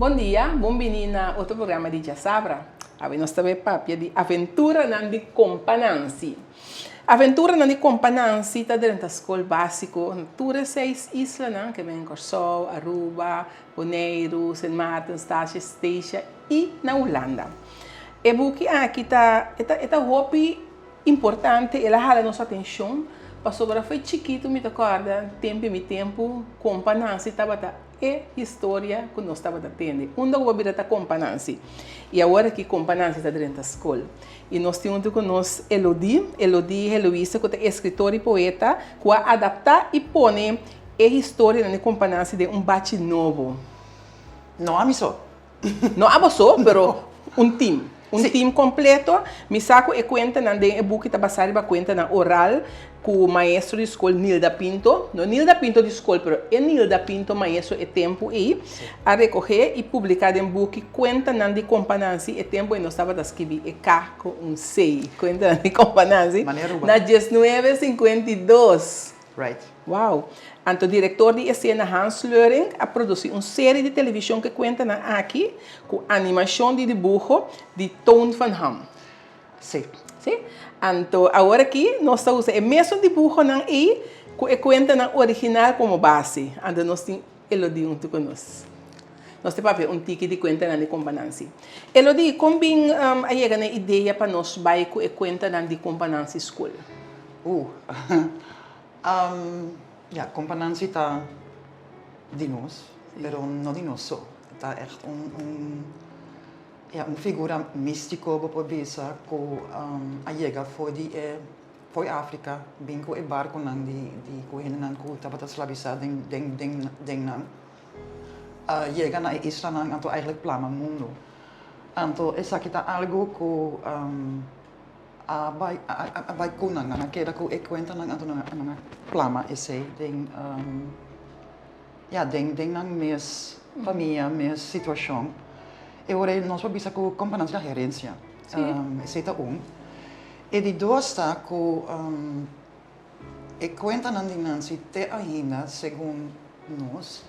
Bon dia, bon bini na otro programa di Djasabra. Awe nos ta bay papia di aventuranan di Compa Nancy. Aventuranan di Compa Nancy ta drenta skol básiko na tur e seis islanan, ke men Kòrsou, Aruba, Boneiru, Sint Maarten, Statia, Statia i na Hulanda. E buki aki ta e ta e ta hopi importante, el a hala nos atenshon pasobra fo'i chikitu mi ta kòrda tempu i mi tempu Compa Nancy tabata E historia ku nos tabata tende. Unda ku bo bira ta Kompa Nancy. I awor aki Kompa Nancy ta drenta skol. I nos tin huntu ku nos Elodie, Elodie Heloise ku ta eskritor i poeta ku a adaptá i pone e historianan di Kompa Nancy den un bachi nobo. No ami so. No abo so, pero un team. Un team completo. Mi sa cu e cuentanan den e buki ta basa riba cuentanan oral cu maestro di scol Nilda Pinto, no Nilda Pinto di scol, pero e Nilda Pinto maestro e tempo ey, a recoge y publica den buki Cuentanan di Compa Nancy. E tempo ey nos tabata skibi e K cu un C, Cuentanan di Compa Nancy, na diesnuebe 52. Right. Wow! Anto direktor di esena Hans Leuring a produsí un seri di televishon ku e kuentanan aki ku animashon di dibuho di Toon van Ham. Sí. Sí. Anto awor aki nos ta usa e mesun dibuhonan ei ku e kuentanan original komo base. Anto nos tin Elodie huntu ku nos. Nos ta papia un tiki di kuentanan di Kompa Nancy. Elodie, kon bin a yega na e idea pa nos bai ku e kuentanan di Kompa Nancy skol? Uh, ja, Kompa Nancy ta di nos, pero no di nos so. E ta echt un, un, ja, un figura místiko bo por bisa ku a yega for di e, for Afrika bin ku e barkonan di, di ku hendenan ku tabata sklabisá den, den, den, den nan a yega na e islanan anto eigenlijk plama mundu. Anto esaki ta algu ku a bai a bai ku nan, nan a keda ku e kuentanan anto nan a plama esei den ya den den nan mes famia, mes situashon. E ora ei nos por bisa ku kompa nan ta herensia, esei ta un. E di dos ta ku e kuentanan di nan si te ainda segun nos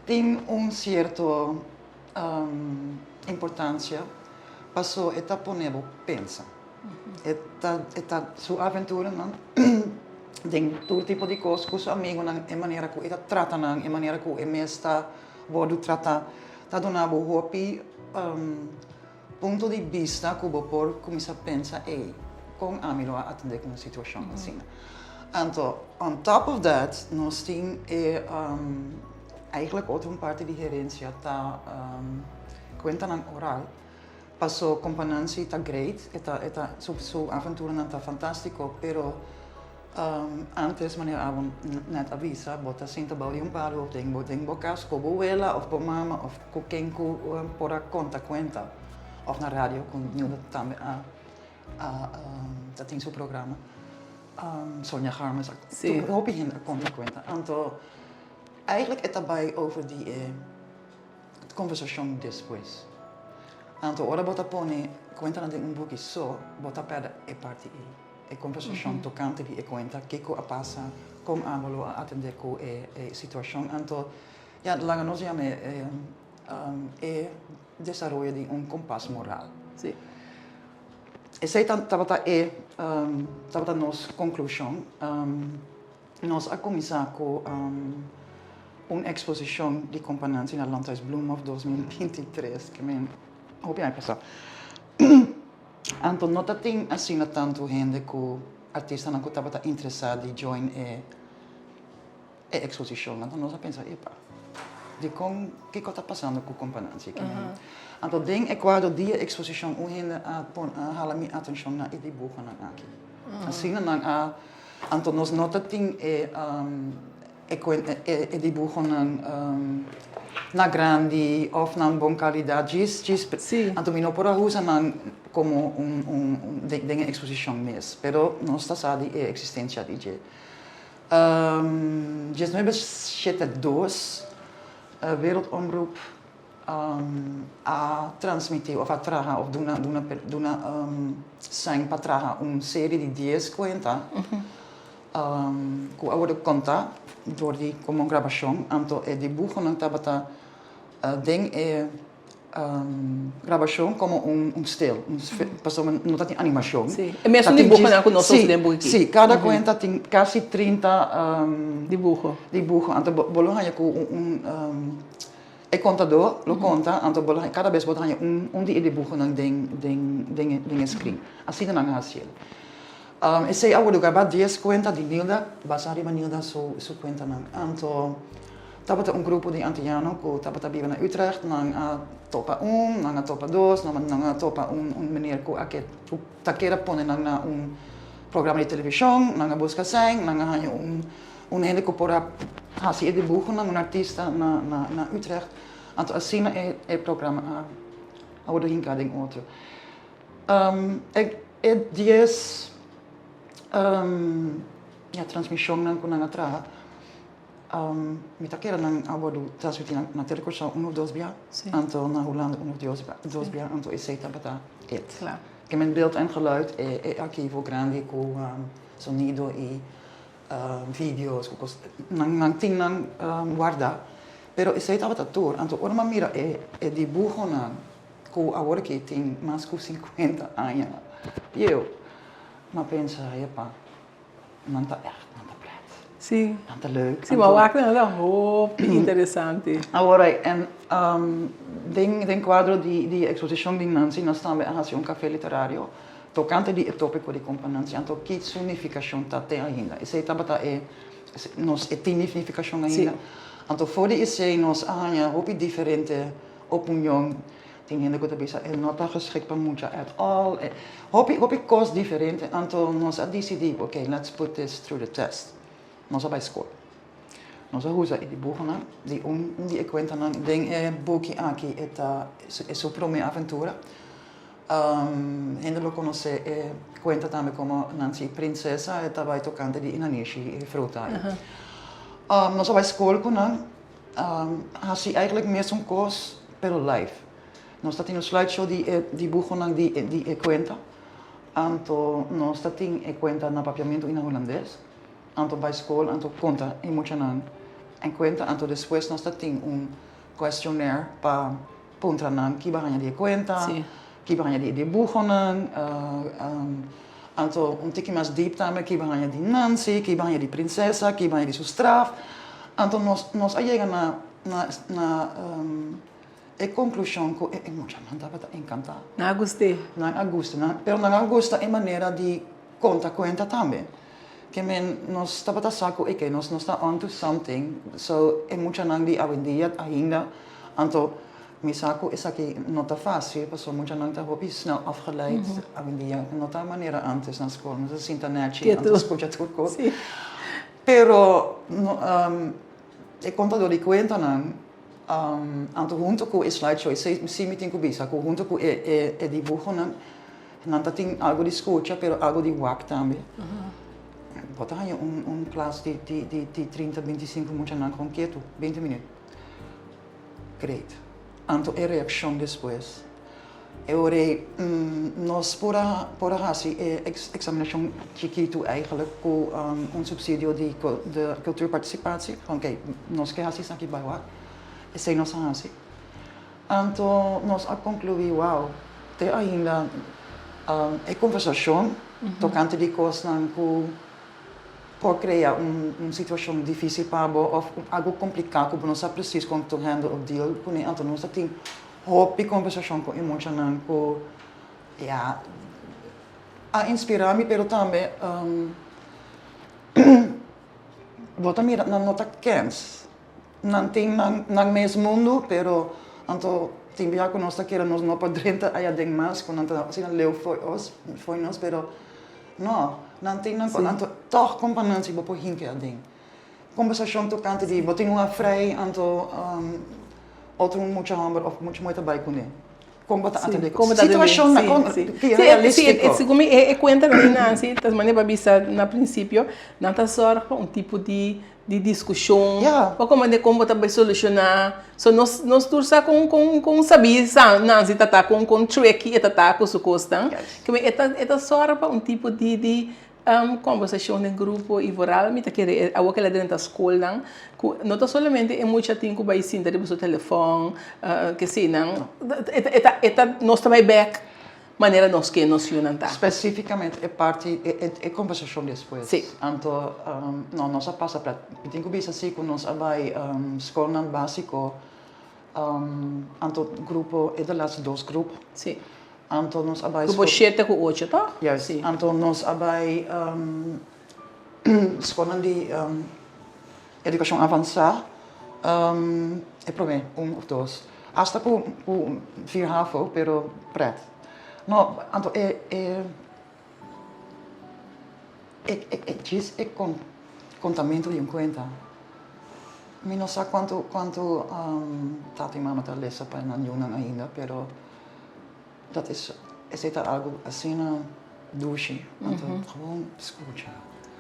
tin un sierto importancia paso e ta pone bo pensa. E ta e ta su aventuranan den tur tipo di cos cu su amigonan, e manera cu e ta trata nan, e manera cu e mes ta wordo trata ta duna bo hopi punto di bista cu bo por cuminsa pensa ey con ami lo a atende cu un situacion asina. Anto on top of that nos tin e Eigenlijk otro un parti di herencia ta cuentanan oral. Paso Compa Nancy ta great, e ta e ta su su aventuranan ta fantastico, pero antes manera abo net a bisa bo ta sinta bao di un palo of den bo den bo cas cu bo wela of bo mama of cu ken cu por a conta cuenta of na radio cu Nilda tambe a a ta tin su programa. Sonia Garmes a hopi hende a conta cuenta. Anto Eigenlijk e ta bai over di e conversacion despues. Anto ora bo ta pone cuentanan den un buki so, bo ta perde e parti ei. E conversacion tocante di e cuenta, kico a pasa, con abo lo a atende cu e situacion. Anto, ya, laga nos yama e e desaroyo di un compas moral. Esei tabata e tabata nos conclusion. Nos a kuminsá ku un eksposishon di Kompa Nancy na Landhuis Bloemhof 2023, ke men hopi aña pasá. Anto no ta tin asina tantu hende ku artistanan ku tabata interesá di join e e eksposishon. Anto nos a pensa, epa, dikon kiko ta pasando ku Kompa Nancy? Ke men anto den e kuadro di e eksposishon un hende a pon a hala mi atenshon na e dibuhonan aki. Asina nan a Anto nos no ta tin e e dibuhonan na grandi of nan bon calidad djis djis anto mi no por a usa nan como un un den e exposicion mes pero nos ta sa di e existencia di dje. 1972 Wereldomroep a transmití òf a traha òf duna duna duna sèn pa traha un serie di dies kuenta ku a wòrdu kontá dor di komo un grabashon. Anto e dibuhonan tabata. Den e grabashon komo un stil, pasobra no ta tin animashon. Sí, e mesun dibuhonan ku nos ta usa den buki. Sí, kada kuenta tin kasi 30 dibuho. Dibuho, anto bo lo haña ku un e kontadó lo konta, anto bo lo haña kada bes bo ta haña un di e dibuhonan den den e screen. Asina nan a hasi el. Esei a wòrdu grabá dies kuenta di Nilda, basá riba Nilda su kuentanan. Anto Tabata un grupo di antiano ku tabata biba na Utrecht, nan a topa un, nan a topa dos, nan a topa un un meneer ku a ke ku ta keda pone nan na un programa di televishon, nan a buska sèn, nan a haña un un hende ku por a hasi e dibuhonan, un artista na na na Utrecht. Anto asina e e programa a a wòrdu hinká den otro. E e dies ya transmishonnan ku nan a traha. Mi ta kere nan a wordu transmiti na Tele Kòrsou un of dos bia, anto na Hulanda un of dos bia, anto esei tabata it. Ke men beeld en geluid e e archivo grandi ku sonido i video's ku kos, nan nan tin nan warda, pero esei tabata tur. Anto ora mi a mira e e dibuhonan ku awor aki tin mas ku sinkuenta aña bieu, mi a pensa, yepa. Nan ta ègt, nan ta pret. Sí. Nan ta leuk. Sí, ma wak nan ta hopi interesante. Awor en den den kuadro di di eksposishon di Nancy nos tambe a hasi un kafé literario tokante di e topiko di Kompa Nancy. Anto ki su nifikashon ta te ainda? Esei tabata e nos e tin nifikashon ainda? Anto for di esei nos a haña hopi diferente opinion. Tin hende ku ta bisa e no ta geschikt pa mucha at all. E hopi hopi kos diferente. Anto nos a disidí, ok, let's put this through the test. Nos a bai skol. Nos a usa e dibuhonan di un di e kuentanan den e buki aki. E ta e su promé aventura. Hende lo konosé e kuenta tambe komo Nancy Prinsesa. E ta bai tokante di nanishi i fruta. Nos a bai skol ku nan. Hasi eigenlijk mesun kos pero live. Nos ta tin un slideshow di e dibuhonan di e di e kuenta. Anto nos ta tin e kuenta na papiamentu i na hulandes. Anto bai skol anto konta e muchanan e kuenta. Anto despues nos ta tin un questionnaire pa puntra nan ki bo haña di e kuenta, ki bo haña di e dibuhonan. Anto un tiki mas diep tambe ki bo haña di Nancy, ki bo haña di Prinsesa, ki bo haña di su straf. Anto nos nos a yega na na na e konklushon ku e muchanan tabata enkantá. Nan a gust'é. Nan a gusta, nan pero nan a gusta e manera di konta kuenta tambe. Ke men nos tabata sa ku eke nos nos ta on to something, so e muchanan di awendia ainda anto Mi sa ku esaki no ta fásil pasobra muchanan ta hopi snel afgeleid awendia. No ta manera ántes na skol, nos a sinta nèchi anto skucha tur kos. Pero e kontadó di kuentanan anto huntu ku e slideshow, esei si mi tin ku bisa ku huntu ku e dibuhonan nan ta tin algu di skucha pero algu di wak tambe. Bo ta haña un klas di 30, 25 muchanan kon ketu, 20 minüt. Great. Anto e reaccion despues. E ora ei nos por a por a haci e examinacion chikitu eigenlijk cu un subsidio di de cultuurparticipatie. Van oké, nos ke haci esaki bai wak. Esei nos a haci. Anto nos a conclui, wow, te ainda e conversacion tocante di cosnan cu Por crea un situacion dificil pa bo of algo complica cu bo no sa precies con to handle of deal cune, anto nos ta tin hopi conversacion cu e muchanan cu ya a inspira mi pero tambe bo ta mira nan no ta kens. Nan tin nan mes mundu, pero anto tin bia ku nos ta kere nos no por drenta aya den mas, ku nan ta asina leu fo'i os, fo'i nos, pero no, nan tin nan anto tòg kompa nan si bo por hinka aden. Kombersashon tokante di bo tin un afrei anto otro mucha hòmber òf mucha muhé ta bai kuné. Kon bo ta atendé ku situashonnan kon ki realístiko. Sí, segun mi e kuentanan di Nancy ta manera bo a bisa na prinsipio, nan ta sòrg pa un tipo di di diskushon, pa komprendé kon bo ta bai solushoná. So nos nos tur sa kon kon kon sabí sa Nancy ta ta kon kon tricky e ta ta ku su kosnan. Ke e ta e ta sòrg pa un tipo di di. Kombersashon den grupo i vooral mi ta kere awor ku el a drenta skolnan ku no ta solamente e mucha tin ku bai sinta riba su telefòn ke si nan e ta e ta nos ta bai bèk manera nos ke nos yunan ta. Spesifikamente e parti e kombersashon despues. Si. Anto no nos a pasa plat mi tin ku bisa si ku nos a bai skolnan básiko anto grupo e de laatste dos grupo. Si. Anto nos a bai Grupo shete ku ocho, toh? Juist. Si. Anto nos a bai skolnan di edukashon avansá, e promé un òf dos, asta ku ku vier havo, pero prèt. No, anto e e e e djis e kontamentu di un kuenta. Mi no sa kuantu kuantu tata i mama ta lesa pa nan yunan ainda, pero. Dat is, esei ta algu asina dushi, anto gewoon skucha.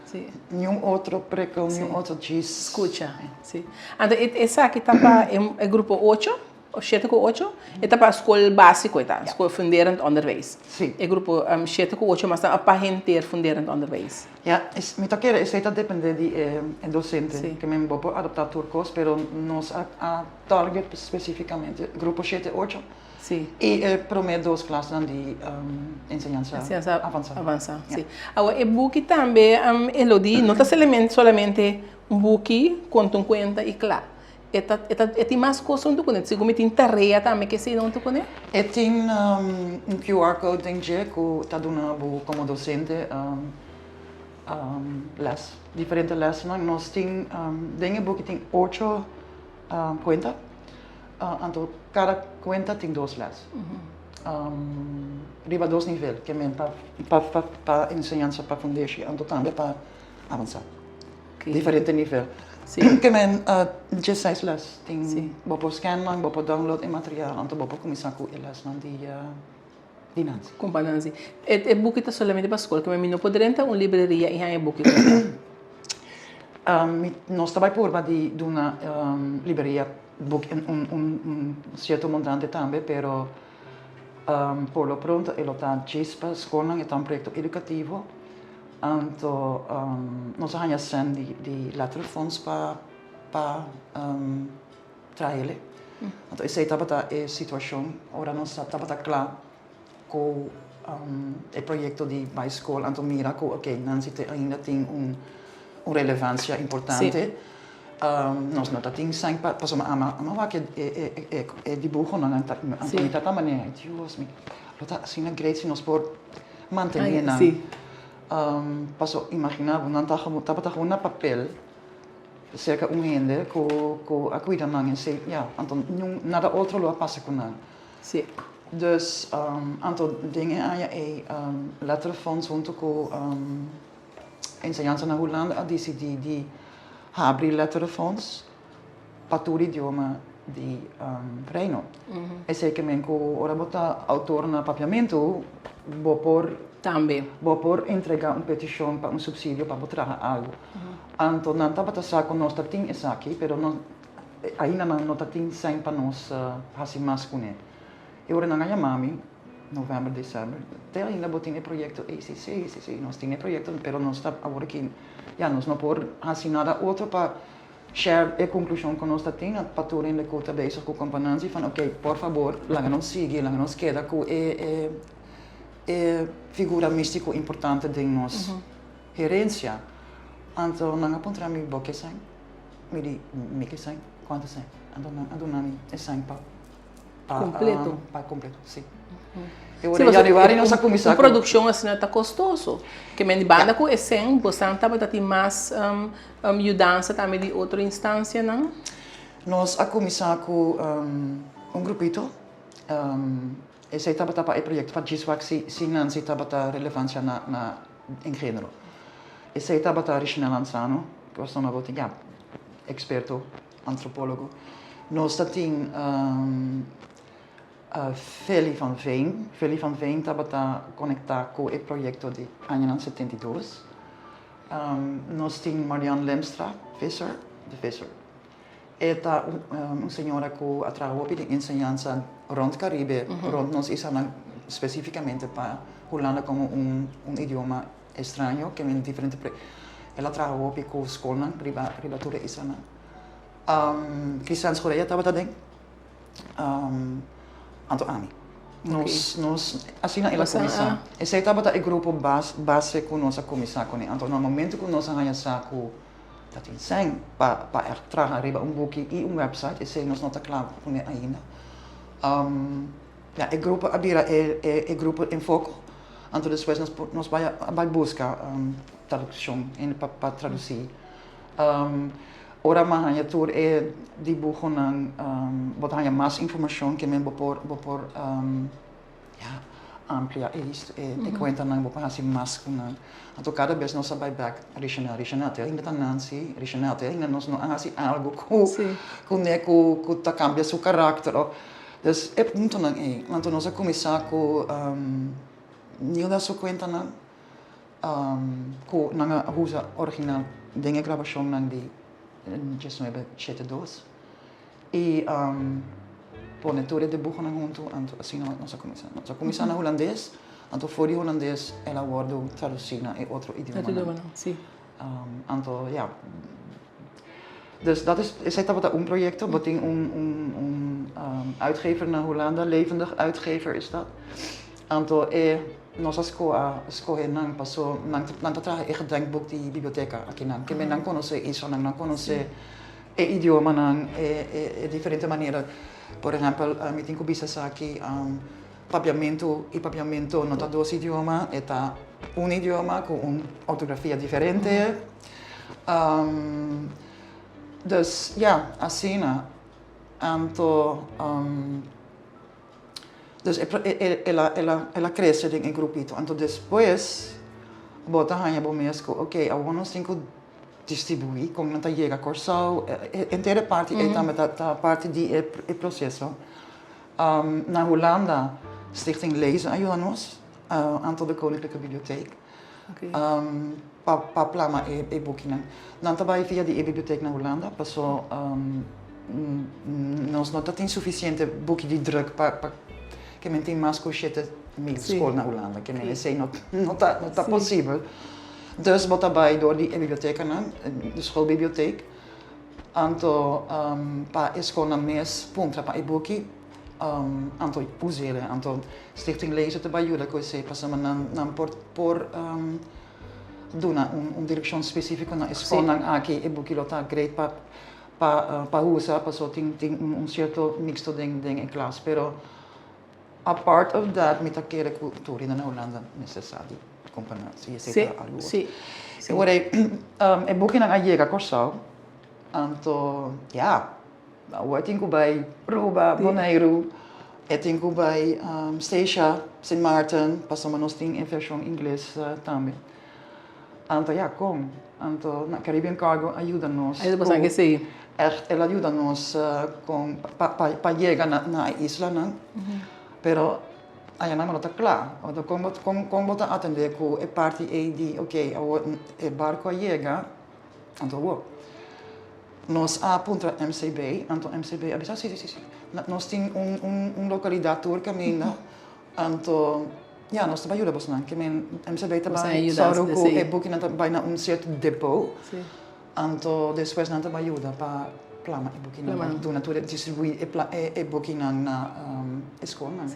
Sí. Niun otro prikkel, niun otro djis. Skucha, sí. Anto esaki ta pa e grupo ocho, of shete ku ocho? E ta pa skol básiko e ta, skol funderend onderwijs. Sí. E grupo shete ku ocho mas ta pa henter funderend onderwijs. Ja, mi ta kere esei ta depende di e dosente. Sí. Ke men bo por adaptá tur kos, pero nos a target spesífikamente grupo shete, ocho. Sí. I e promé dos klasnan di enseñansa Enseñansa avansá. avansá, Ja. sí. Awor e buki tambe, Elodie, no ta solamente solamente un buki, konta un kuenta i kla. E ta e ta e tin mas kos huntu kuné. Segun mi tin tarea tambe ke esei huntu kuné. E tin un QR code den dje ku ta duna bo komo dosente lès, diferente lèsnan. Nos tin den e buki tin ocho kuenta. Anto kada kuenta tin dos lès. Riba dos nivel, ke men pa pa enseñansa pa fundeshi anto tambe pa avansá. Diferente nivel. Ke men diesseis lès tin. Bo por scan nan, bo por download e material, anto bo por kuminsá ku e lèsnan di di Nancy. Kompa Nancy. E buki ta solamente pa skol, ke men mi no por drenta un libreria i haña e buki kaba. Nos ta bai purba di duna libreria buki un sierto montante tambe, pero por lo pronto e lo ta djis pa skolnan, e ta un proyekto edukativo, anto nos a haña sèn di Letterenfonds pa pa traha el'e. Anto esei tabata e situashon ora nos tabata kla Ku e proyekto di bai skol anto mira ku oke Nancy te ainda tin un relevansia importante. Nos no ta tin sèn pa pasobra ama ama wak e e dibuhonan anto mi ta ta manera Dios mi lo ta asina great si nos por mantene nan. Paso imagina bo nan tabata gewoon na papel serka un hende ku ku a kuida nan esei ya anto nada otro lo a pasa ku nan. Sí. Dus anto den e aña ei Letterenfonds hunto ku Enseñansa na Hulanda a disidí di habri Letterenfonds pa tur idioma di Reino. Esei ke men ku ora bo ta outor na Papiamentu bo por Tambe. Bo por entregá un petishon pa un supsidio pa bo traha algu. Anto nan tabata sa ku nos ta tin esaki pero nos Ainda nan no ta tin sèn pa nos hasi mas kuné. E ora nan a yama mi, novèmber, desèmber, te ainda bo tin e proyekto ei? Si, si, si, si, nos tin e proyekto, pero nos ta awor aki, ya, nos no por hasi nada otro pa share e konklushon ku nos ta tin pa tur hende ku ta bezig ku Kompa Nanzi van oké, por fabor, laga nos sigui, laga nos keda ku e e e figura místiko importante den nos herensia. Anto nan a puntra mi, bo ke sèn? Mi di, Mi ke sèn? Kuantu sèn? Anto nan a duna mi e sèn pa pa Kompleto. Pa kompleto, si. E ora di januari nos a kuminsá Un produkshon asina ta kostoso. Ke men di banda ku e sèn, bosan tabata tin mas yudansa tambe di otro instansianan? Nos a kuminsá ku un grupito. Esei tabata pa e proyekto pa djis wak si si Nancy tabata relevansia na na en género. Esei tabata Richinel Lanzano, ku a stona bo tin ya eksperto antropólogo. Nos ta tin Feli van Veen. Feli van Veen tabata konektá ku e proyekto di añanan 72. Nos tin Marianne Lemstra Visser, de Visser. E ta un señora ku a traha hopi den enseñansa rònt Karibe, rònt nos islanan, spesífikamente pa Hulanda komo un idioma. Estraño ke men diferente pre el a traha hopi ku skolnan riba riba tur e islanan. Christian Schorea tabata den anto ami. Nos nos asina el a kuminsá. Esei tabata e grupo bas base ku nos a kuminsá kuné. Anto na momento ku nos a haña sa ku ta tin sèn pa pa ègt traha riba un buki i un wèpsait esei nos no ta kla kuné ainda. Ya e grupo a bira e e e grupo en foko. Anto despues nos nos bai a bai buska tradukshon hende pa pa tradusí. Ora mi a haña tur e dibuhonan bo ta haña mas informashon ke men bo por bo por ya amplia e e kuentanan bo por hasi mas ku nan. Anto kada bes nos a bai bèk Richenel Richenel te ainda ta Nancy Richenel te ainda nos no a hasi algu ku kuné ku ku ta kambia su karakter òf Dus e puntonan ei. Anto nos a kuminsá ku Nilda su kuentanan ku nan a usa original den e grabashonnan di diesnuebe shete dos i pone tur e dibuhonan huntu anto asina nos a kuminsá. Nos a kuminsá na hulandes anto for di hulandes el a wòrdu tradusí na e otro idiomanan. Anto ya. Dus dat is, esei tabata un proyecto. Bo tin un, un, un uitgever na Hulanda, Levendig Uitgever is dat. Anto e, nos a sko a skohe nan paso nan, nan ta traha e gedenkboek di biblioteka akinan. Ke men nan konosé islanan, nan konosé e idiomanan, e, e, e diferente manera. Por ehèmpel, mi tin ku bisa esaki, Papiamentu i papiamento no ta dos idioma, e ta un idioma ku un ortografia diferente. Dus ya, asina. Anto, dus el a, el a, el a krese den e grupito. Anto despues bo ta haña bo mes ku oke, awor nos tin ku distribuí kon nan ta yega Kòrsou. Henter e parti ei tambe ta parti di e proseso. Na Hulanda Stichting Lezen a yuda nos, anto de Koninklijke Bibliotheek, pa plama e bukinan. Nan ta bai via di e bibliotheek na Hulanda paso nos no ta tin sufisiente buki di druk pa ke men tin mas ku 7000 skol na Hulanda, ke men esei no ta posibel. Dus bo ta bai dor di e bibliotekanan, de schoolbibliotheek. Anto pa e skolnan mes puntra pa e buki, anto us'e. Anto Stichting Lezen ta bai yuda ku esei pasobra nan nan por por duna un direkshon spesífiko na e skolnan aki e buki lo ta great pa pa pa usa pasobra tin tin un sierto miksto den den e klas. Pero apart of that mi ta kere ku tur hende na Hulanda mester sa di Kompa Nancy esei ta algu. E ora ei e bukinan a yega Kòrsou, anto ya, awor e tin ku bai Aruba, Boneiru, e tin ku bai Statia, Sint Maarten, pasobra nos tin e vershon ingles tambe. Anto ya, kon? Anto Caribbean Cargo a yuda nos ku ègt el a yuda nos kon pa yega na e islanan, pero Ayanan no ta kla. Anto kon bo kon kon bo ta atendé ku e parti ei di oke awor e barko a yega, anto awor nos a puntra MCB, anto MCB a bisa si si si si nos tin un un un lokalidat tur kaminda, anto ya nos ta bai yuda bosnan ke men MCB ta bai sòru ku e bukinan ta bai na un sierto depot. Anto despues nan ta bai yuda pa plama e bukinan, pa duna tur e distribuí e e bukinan na e skolnan.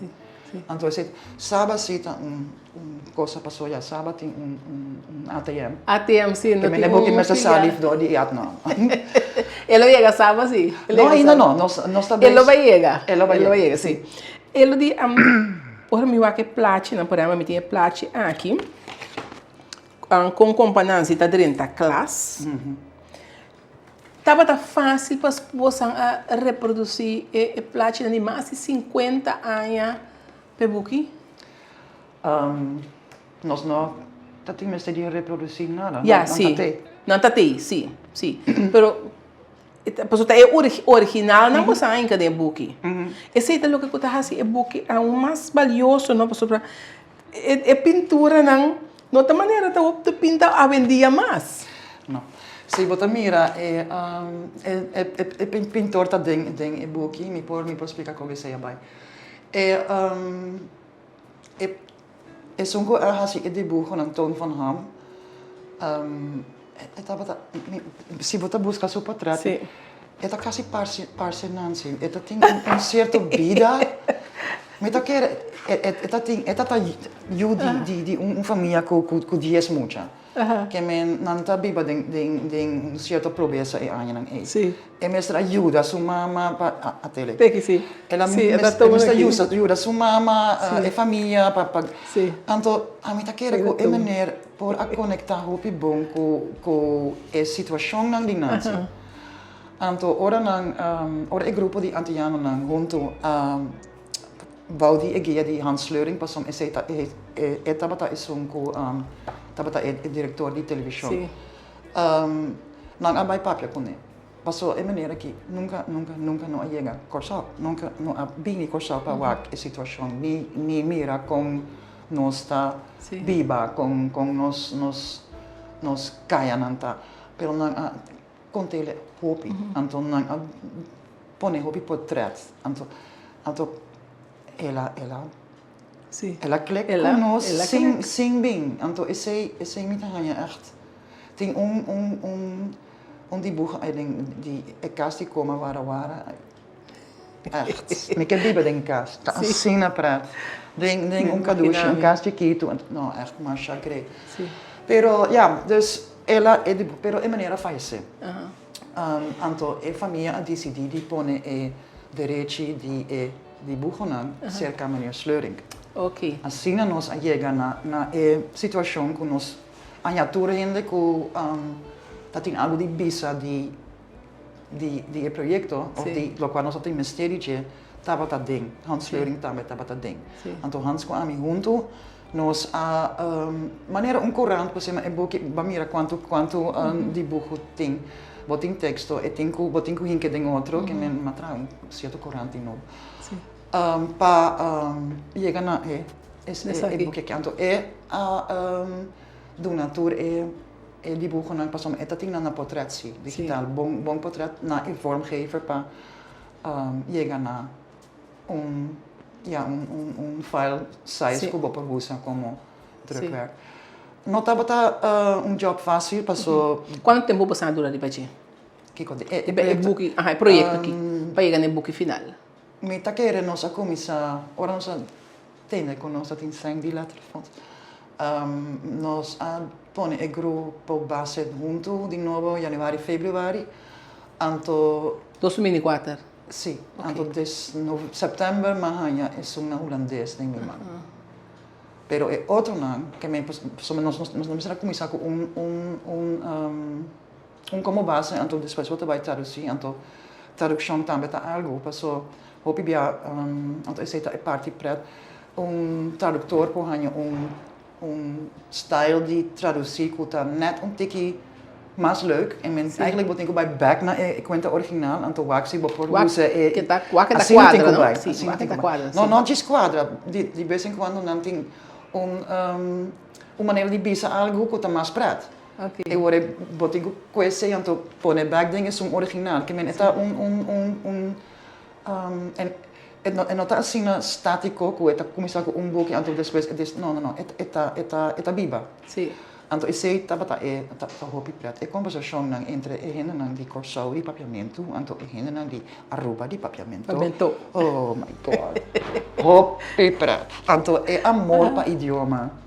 Anto esei Saba si ta un un cosa pasobra ya Saba tin un un ATM. ATM si, no tin un buki mester sali dor di e no. E lo yega Saba si. No ainda no, nos nos ta E lo bai yega. E lo bai yega si. E lo di ora mi wak e plachinan por ehempel mi tin e plachi aki. Kon Kompa Nancy ta drenta klas. Tabata fásil pa esposanan a reprodusí e plachinan di mas di sinkuenta aña p'e buki? Nos no ta tin mester di reprodusí nada. Ya, sí. Nan ta tei. Nan ta tei, sí, sí. Pero Pasobra ta e originalnan ku sa hinka den e buki. Esei ta loke ku ta hasi e buki aun mas balioso, no? Pasobra e pinturanan no ta manera ta ta pinta awendia mas. No. Si bo ta mira e e pintor ta den den e buki, mi por mi por splika kon esei a bai. E e. Esun ku a hasi e dibuhonan Toon van Ham, e tabata, si bo ta buska su portret, e ta kasi parse parse Nancy. E ta tin un sierto bida, mi ta kere e ta tin e ta ta yu di di un famia ku ku dies mucha. Ke men nan ta biba den den den un sierto pobresa e añanan ei. E mester a yuda su mama pa a tele. Teki si. El a Sí, e ta e tuma mester aki. yusa yuda su mama, Sí. e famia pa pa Sí. Anto ami ta kere ku e meneer por a konektá hopi bon ku ku e situashonnan di Nancy. Anto ora nan ora e grupo di antianonan huntu a bou di e guia di Hans Sleuring pasobra esei ta e e tabata esun ku tabata e direktor di televishon. Sí. Nan a bai papia kuné. Paso e manera aki nunka, nunka, nunka no a yega Kòrsou. Nunka no a bini Kòrsou pa wak e situashon ni ni mira kon nos ta biba, kon kon nos nos nos kayanan ta. Pero nan a kont'el hopi, anto nan a pone hopi potrèt. Anto anto el a el a el a klek ku nos sin sin bin. Anto esei esei mi ta haña ègt tin un un un. Un dibuho ei den di e kas di koma wara wara. Echt, mi ke biba den kas. Ta asina pret. Den den un kadushi, un kas chikitu. No, echt masha great. Pero ya, dus el a e dibuho, pero e meneer a fayesé. Anto e famia a disidí di pone e derechi di e dibuhonan serka meneer Sleurink. Asina nos a yega na na e situashon ku nos Aña tur hende ku ta tin algu di bisa di di e proyekto òf di lokual nos a tin mester di dje tabata den. Hans Fleuring tambe tabata den. Anto Hans ku ami huntu nos a manera un korant ku sema e buki bo a mira kuantu kuantu dibuho tin. Bo tin teksto e tin ku bo tin ku hinka den otro ke men a traha un sierto korant di nobo pa yega na e E buki aki. Anto e a duna tur e dibuhonan pasobra e ta tin nan na potret si, digital. Bon bon potret na e vormgever pa yega na un ya un un un file size ku bo por usa komo drukwerk. No tabata un job fasil paso. Kuantu tempu bo sa dura riba dje? Kiko? E buki, aha, e proyekto aki pa yega na e buki final. Mi ta kere nos a kuminsá ora nos a tende ku nos a tin sèn di letterfonds. Nos a pone e grupo base huntu di nobo yanüari, febrüari, anto. 2004? Sí, anto des sèptèmber mi a haña esun na hulandes den mi man. Pero e otronan, ke mi pasobra nos nos mester a kuminsá ku un un un. Un komo base anto despues bo ta bai tradusí anto tradukshon tambe ta algu paso hopi bia anto esei ta e parti pret un traduktor por haña un un style di tradusí ku ta nèt un tiki mas leuk en men eigenlijk bo tin ku bai bèk na e kuenta original anto wak si bo por usa e asina tin ku bai asina tin ku bai no no djis kuadra di bes en kuando nan tin un un manera di bisa algu ku ta mas pret. E ora bo tin ku kue esei anto pone bek den esun original. Ke men e ta un un un un e no e no ta asina statiko ku e ta kuminsá ku un buki anto despues e no no no e ta e ta e ta biba. Anto esei tabata e ta hopi pret. E kombersashonnan entre e hendenan di Kòrsou di Papiamentu anto e hendenan di Aruba di Papiamentu. Oh my God! Hopi pret. Anto e amor pa idioma.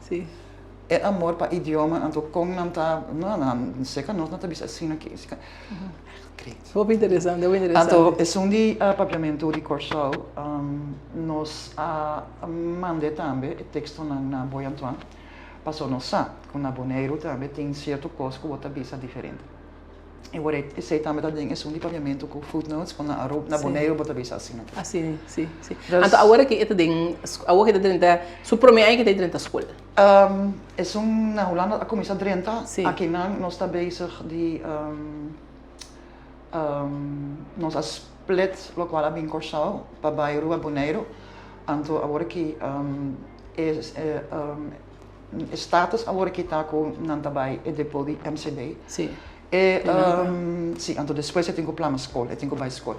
E amor pa idioma anto kon nan ta no nan seka nos nan ta bisa asina ki asina great. Hopi interesante hopi interesante. Anto esun di Papiamentu di Kòrsou nos a mand'e tambe e tekstonan na Boy Antoine pasobra nos sa ku na Boneiru tambe tin sierto kos ku bo ta bisa diferente. E wor esei tambe ta den esun di Papiamentu ku footnotes ku na Aruba na Boneiru bo ta bisa asina aki. Asina, si, si. Anto awor aki e ta den awor ki ta drenta su prome aña ki ta drenta skol. Esun na Hulanda a kuminsá drenta, akinan nos ta bezig di nos a split lokual a bin Kòrsou pa bai Aruba Boneiru, anto awor aki e status awor aki ta ku nan ta bai e depo di MCB. E si, anto despues e tin ku plama skol, e tin ku bai skol.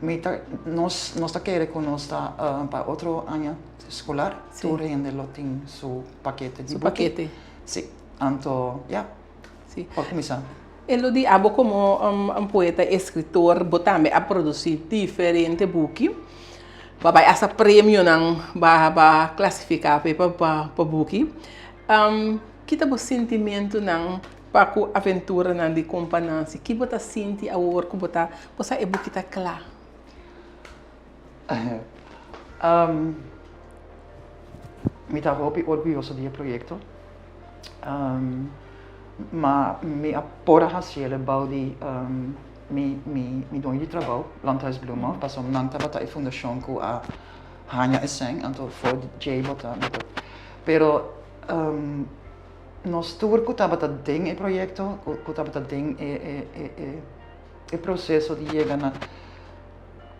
Mi ta, nos, nos ta kere ku nos ta pa otro aña skolar tur hende lo tin su pakete di Su buki. pakete. Si, anto ya, por kuminsá. E lo di abo komo un poeta, eskritor, bo tambe a produsí diferente buki. Bo a bai hasta premionan ba ba klasifiká pa pa buki. Ki ta bo sintimentunan pa ku aventuranan di Kompa Nancy? Ki bo ta sinti awor ku bo ta bo sa e buki ta kla? Mi ta hopi orguyoso di e proyekto. Ma mi a por a hasiel bou di mi mi mi doño di trabou, Landhuis Bloemhof, pasobra nan tabata e fundashon ku a haña e sèn, anto for di djei bo ta bo ta. Pero nos tur ku tabata den e proyekto, ku tabata den e e e e e proseso di yega na,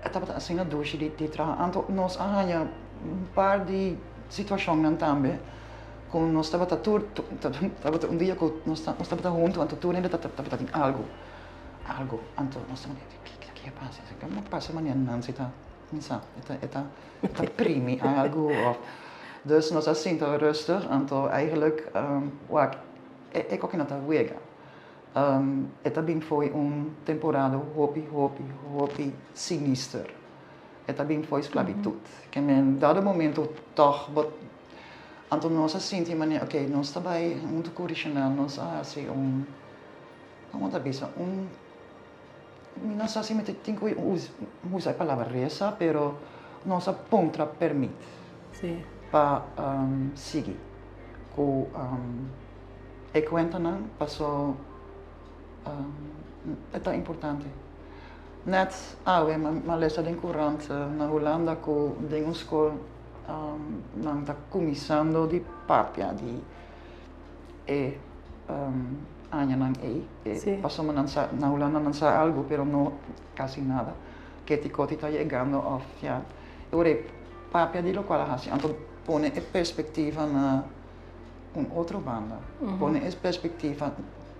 e tabata asina dushi di di traha. Anto nos a haña un par di situashonnan tambe ku nos tabata tur, tabata un dia ku nos nos tabata huntu anto tur hende tabata tin algu, algu. Anto nos tabata di kiko a pasa? Kiko a pasa manera Nancy ta mi sa e ta e ta e ta primi algu of. Dus nos a sinta rustig anto eigenlijk wak e e koki no ta wega. E ta bin fo'i un temporada hopi hopi hopi sinister. E ta bin fo'i sklabitut. Ke men dado momento tòg bo anto nos a sinti manera ok nos ta bai huntu ku Richenel nos a hasi un komo ta bisa un mi no sa si mi tin ku usa e palabra resa pero nos a puntra permit pa sigui ku E kuentanan paso e ta importante. Net awe mi a lesa den kurant na Hulanda ku den un skol nan ta kuminsando di papia di e añanan ei. Pasobra nan sa na Hulanda nan sa algu pero no kasi nada. Keti koti ta yegando òf ya. E ora e papia di lokual a hasi anto pone e perspektiva na. Un otro banda, pone es perspectiva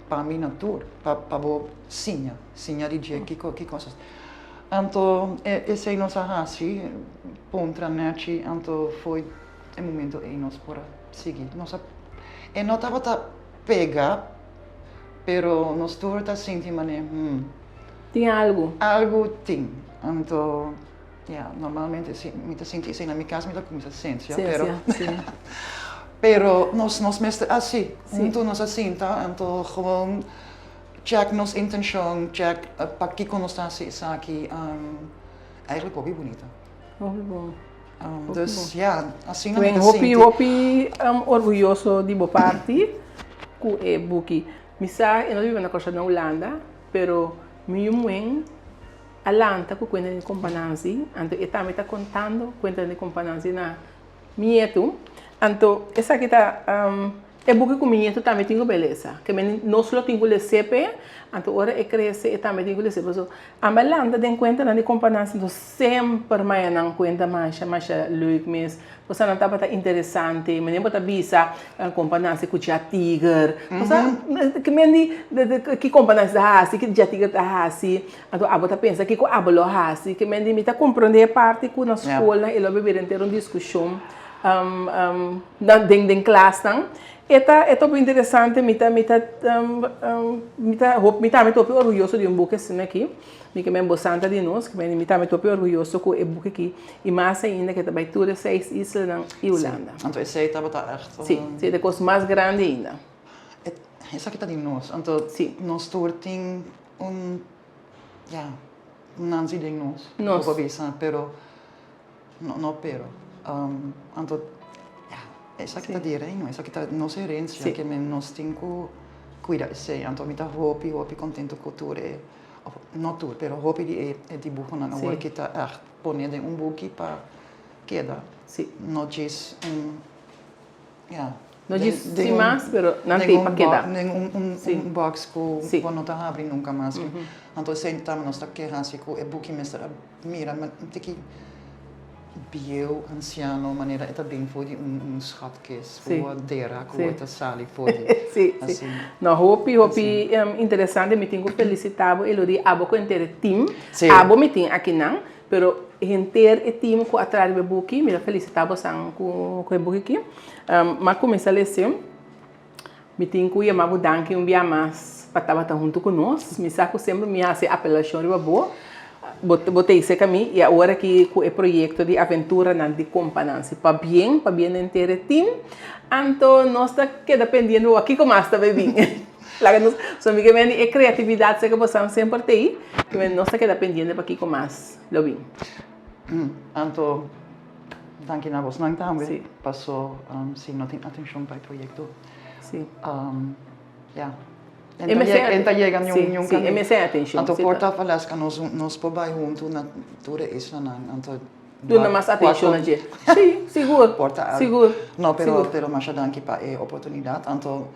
pa mi na tur, pa pa bo siña, siña di dje kiko ki cosas. Anto esey nos a haci, puntra nechi, anto fo'i e momento ey nos por a sigui. Nos a, e no tabata pega, pero nos tur ta sinti manera, hmm. Tin algu. Algu tin. Anto. Ya, normalmente si mi ta sinti esei na mi kas mi ta kuminsá sensia, pero pero nos nos mester hasi, huntu nos a sinta anto gewoon check nos intenshon, check pakiko nos ta hasi esaki, eigenlijk hopi bunita. Hopi bon. Dus ya, asina mi ta Hopi sinti. hopi orguyoso di bo parti ku e buki. Mi sa e no ta biba na Kòrsou na Hulanda, pero mi yu muhé A lanta ku kuenta di Kompa Nancy, anto e tambe ta kontando kuenta di Kompa Nancy na mi nietu. Anto esaki ta e buki ku mi nietu tambe tin ku bai lesa. Ke men nos lo tin ku les'é p'e, anto ora e krese e tambe tin ku les'é. Pasobra amba lanta den kuentanan di Kompa Nancy anto semper maya nan kuenta masha masha leuk mes. Cosa nan tabata interesante, manera bo ta bisa kompa Nancy ku Cha Tiger, cosa ki men di ki kompa Nancy ta hasi, ki Cha Tiger ta hasi, anto abo ta pensa kiko abo lo hasi, ki men di mi ta komprende e parti ku na skolnan e lo bira henter un diskushon den den klasnan, e ta e ta hopi interesante mi ta mi ta mi ta mi tambe ta hopi orguyoso di un buki asina aki. Mi ke men bo santa di nos, ke men mi tambe ta hopi orguyoso ku e buki aki, i mas ainda ke ta bai tur e seis islanan i Hulanda. Sí, anto esei tabata ègt. Sí, esei ta e kos mas grandi ainda. Esaki ta di nos, anto nos tur tin un, ya, un Nancy den nos, bo por bisa, pero. No, no pero. Anto, ya, esaki ta di reino, esaki ta nos herencia, ke men nos tin ku kuida esei. Anto mi ta hopi, hopi kontento ku tur e, of no tur, pero hopi di e dibuhonan awor ki ta ègt pone den un buki pa keda. No djis un, ya. No djis sin mas, pero nan tei pa keda. Den un box ku bo no ta habri nunka mas. Anto esei tambe nos ta keha si ku e buki mester a mira un tiki. bieu, ansiano, manera e ta bin for di un un schatkist, for dera ku e ta sali for di. Sí, sí. No, hopi, hopi interesante. Mi tin ku felisitá bo, Elodie, abo ku henter e team. Abo mi tin akinan, pero henter e team ku a traha riba e buki, mi ta felisitá bosan ku e buki aki. Mi a kuminsá lese. Mi tin ku yama bo danki un bia mas pa tabata huntu ku nos. Mi sa ku semper mi hasi apelashon riba bo, bo bo ta isek ami i awor aki ku e proyekto di aventuranan di Kompa Nancy. Pabien, pabien henter e tim. Anto nos ta keda pendiente bo kiko mas ta bai bin. Laga nos, so mi ke mende e kreatividat seka bosan semper ta ei, nos ta keda pendiente pa kiko mas lo bin. Anto Danki na bosnan tambe. Sí. Paso si no tin atencion pa e proyecto. Sí. Ya. Enta yega ni un Sí, e mester atencion. Anto por ta Valesca nos nos por bai hunto na tur e islanan. Anto Duna mas atencion na dje. Sí, sigur. Por ta. Sigur. No, pero pero masha danki pa e oportunidad. Anto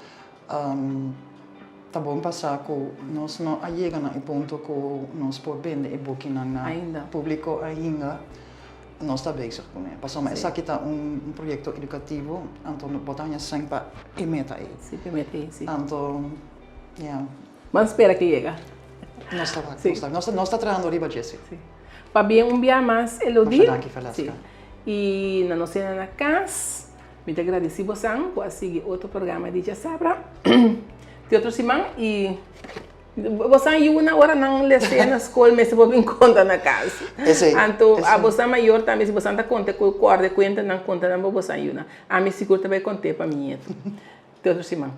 Ta bon pa sa ku nos no a yega na e punto ku nos por bende e bukinan na públiko ainda. Nos ta bezig kuné. Pasobra esaki ta un proyekto edukativo, anto bo ta haña sèn pa e meta ei. Sí, pa e meta ei, sí. Anto, ya. Ban spera ke yega. Nos ta wak, nos ta wak. Nos ta trahando riba dje, sí. Sí. Pabia un bia mas, Elodie. Masha danki, Valesca. Sí. I na nos hende na kas. Mi ta gradisí bosan ku a sigui otro programa di Djasabra di otro siman i bosan yunan ora nan lesea na skol mester por bin konta na kas. Anto a bosan mayor tambe si bosan ta konta ku kòrda e kuentanan konta nan pa bosan yunan. Ami sigur ta bai kont'é pa mi nieto. Te otro siman.